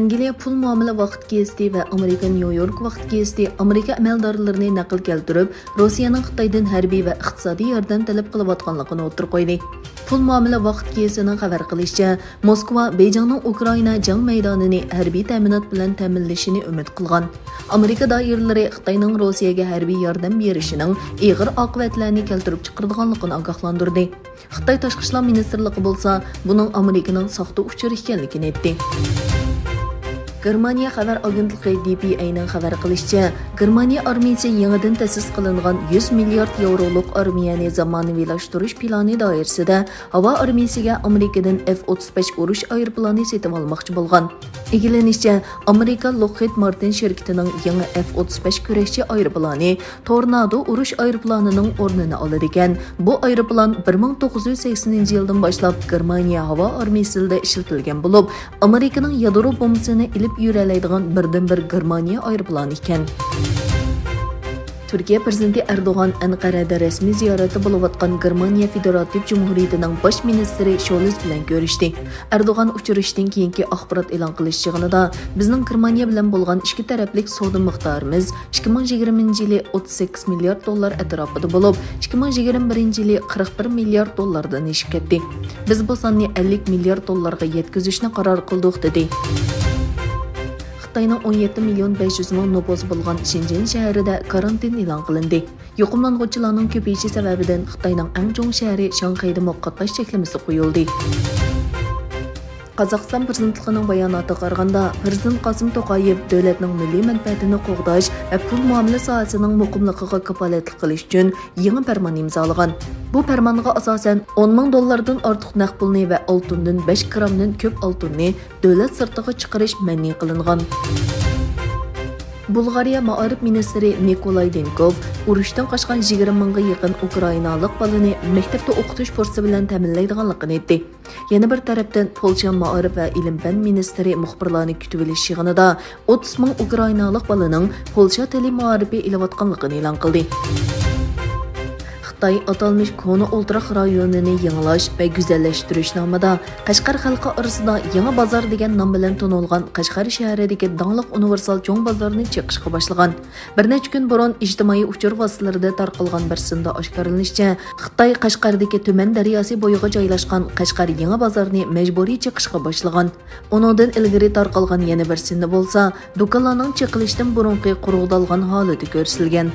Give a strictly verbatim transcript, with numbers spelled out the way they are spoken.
ئەنگلىيە پۇل مۇئامىلە ۋاقىت گېزىتى ۋە ئامېرىكا نيۇ يورك ۋاقىت گېزىتى ئامېرىكا ئەمەلدارلىرىنى نەقىل كەلتۈرۈپ، روسىيەنىڭ خىتايدىن ھەربىي ۋە ئىقتىسادىي ياردەم تەلەپ قىلىۋاتقانلىقىنى ئوتتۇرىغا قويدى. پۇل مۇئامىلە ۋاقىت گېزىتىنىڭ خەۋەر قىلىشىچە، موسكۋا بېيجىڭنىڭ ئۇكرائىنا جەڭ مەيدانىنى ھەربىي تەمىنات بىلەن تەمىنلىشىنى ئۈمىد قىلغان. ئامېرىكا دائىرىلىرى خىتاينىڭ روسىيەگە ھەربىي ياردەم بېرىشىنىڭ ئېغىر ئاقىۋەتلەرنى كەلتۈرۈپ چىقىرىدىغانلىقىنى ئاگاھلاندۇردى. خىتاي تاشقى ئىشلار مىنىستىرلىقى بولسا بۇنىڭ ئامېرىكىنىڭ ساختا ئۇچۇرى ئىكەنلىكىنى ئېيتتى. گېرمانىيە خەۋەر ئاگېنتلىقى دى پى ئەينىڭ خەۋەر قىلىشىچە، گېرمانىيە ئارمىيىسى يېڭىدىن تەسىس قىلىنغان يۈز مىليارد ياۋرولۇق ئارمىيەنى زامانىۋىلاشتۇرۇش پىلانى دائىرىسىدە ھاۋا ئارمىيىسىگە ئامېرىكىدىن ئېف ئوتتۇز بەش ئۇرۇش ئايروپىلانى سېتىۋالماقچى بولغان. ئىگىلىنىشىچە، ئامېرىكا لوكھىد مارتىن شىركىتىنىڭ يېڭى ئېف ئوتتۇز بەش كۈرەشچى ئايروپىلانى تورنادو ئۇرۇش ئايروپىلانىنىڭ ئورنىنى ئالىدىكەن. بۇ ئايروپىلان بىر مىڭ توققۇز يۈز سەكسىنىنچى يىلدىن باشلاپ گېرمانىيە ھاۋا ئارمىيىسىدا ئىشلىتىلگەن بولۇپ، ئامېرىكىنىڭ يادرو بومبىسىنى ئېلىپ يۈرەلەيدىغان بىردىنبىر گېرمانىيە ئايروپىلانى ئىكەن. تۈركىيە پىرېزىدېنتى ئەردوغان ئەنقەرەدە رەسمىي زىيارەتتە بولۇۋاتقان گېرمانىيە فېدېراتىپ جۇمھۇرىيىتىنىڭ باش مىنىستىرى شولز بىلەن كۆرۈشتى. ئەردوغان ئۇچرىشىشتىن كېيىنكى ئاخبارات ئېلان قىلىش يىغىنىدا، بىزنىڭ گېرمانىيە بىلەن بولغان ئىچكى تەرەپلىك سودا مىقدارىمىز ئىككى مىڭ يىگىرمىنچى يىلى ئوتتۇز سەككىز مىليارد دوللار ئەتراپىدا بولۇپ، ئىككى مىڭ يىگىرمە بىرىنچى يىلى قىرىق بىر مىليارد دوللاردىن ئېشىپ كەتتى. بىز بۇ ساننى ئەللىك مىليارد دوللارغا يەتكۈزۈشنى قارار قىلدۇق، دېدى. خىتاينىڭ ئون يەتتە مىليون بەش يۈز مىڭ نوپۇسى بولغان شېنجېن شەھىرىدە كارانتىن ئېلان قىلىندى. يۇقۇملانغۇچىلارنىڭ كۆپىيىشى سەۋەبىدىن خىتاينىڭ ئەڭ چوڭ شەھىرى شاڭخەيدىمۇ قاتناش چەكلىمىسى قويۇلدى. قازاقىستان پىرېزىدېنتلىقىنىڭ باياناتىغا قارىغاندا، پىرېزىدېنت قاسىم توقايېۋ دۆلەتنىڭ مىللىي مەنپەئەتىنى قوغداش ۋە پۇل مۇئامىلە ساھەسىنىڭ مۇقىملىقىغا كاپالەتلىك قىلىش ئۈچۈن يېڭى پەرمان ئىمزالىغان. بۇ پەرمانغا ئاساسەن، ئون مىڭ دوللاردىن ئارتۇق نەق پۇلنى ۋە ئالتۇندىن بەش گرامدىن كۆپ ئالتۇننى دۆلەت سىرتىغا چىقىرىش مەنئى قىلىنغان. بۇلغارىيە مائارىپ مىنىستىرى نىكولاي دېنكوف ئۇرۇشتىن قاچقان يىگىرمە مىڭغا يېقىن ئۇكرائىنالىق بالىنى مەكتەپتە ئوقۇتۇش پۇرسىتى بىلەن تەمىنلەيدىغانلىقىنى ئېيتتى. يەنە بىر تەرەپتىن، پولشا مائارىپ ۋە ئىلىم-پەن مىنىستىرى مۇخبىرلارنى كۈتۈۋېلىش يىغىنىدا ئوتتۇز مىڭ ئۇكرائىنالىق بالىنىڭ پولشا تىلى مائارىپى ئېلىۋاتقانلىقىنى ئېلان قىلدى. خىتاي ئاتالمىش كونا ئولتۇراق رايونىنى يېڭىلاش ۋە گۈزەللەشتۈرۈش نامىدا قەشقەر خەلقى ئارىسىدا يېڭى بازار دېگەن نام بىلەن تونۇلغان قەشقەر شەھىرىدىكى داڭلىق ئۇنىۋېرسال چوڭ بازارنى چېقىشقا باشلىغان. بىر نەچچە كۈن بۇرۇن ئىجتىمائىي ئۇچۇر ۋاسىتىلىرىدە تارقالغان بىر سىندا ئاشكارىلىنىشىچە، خىتاي قەشقەردىكى تۈمەن دەرياسى بويىغا جايلاشقان قەشقەر يېڭى بازارنى مەجبۇرىي چېقىشقا باشلىغان. ئۇنىڭدىن ئىلگىرى تارقالغان يەنە بىر سىندا بولسا، دۇكانلارنىڭ چېقىلىشتىن بۇرۇنقى قۇرۇقدالغان ھالىتى كۆرسىتىلگەن.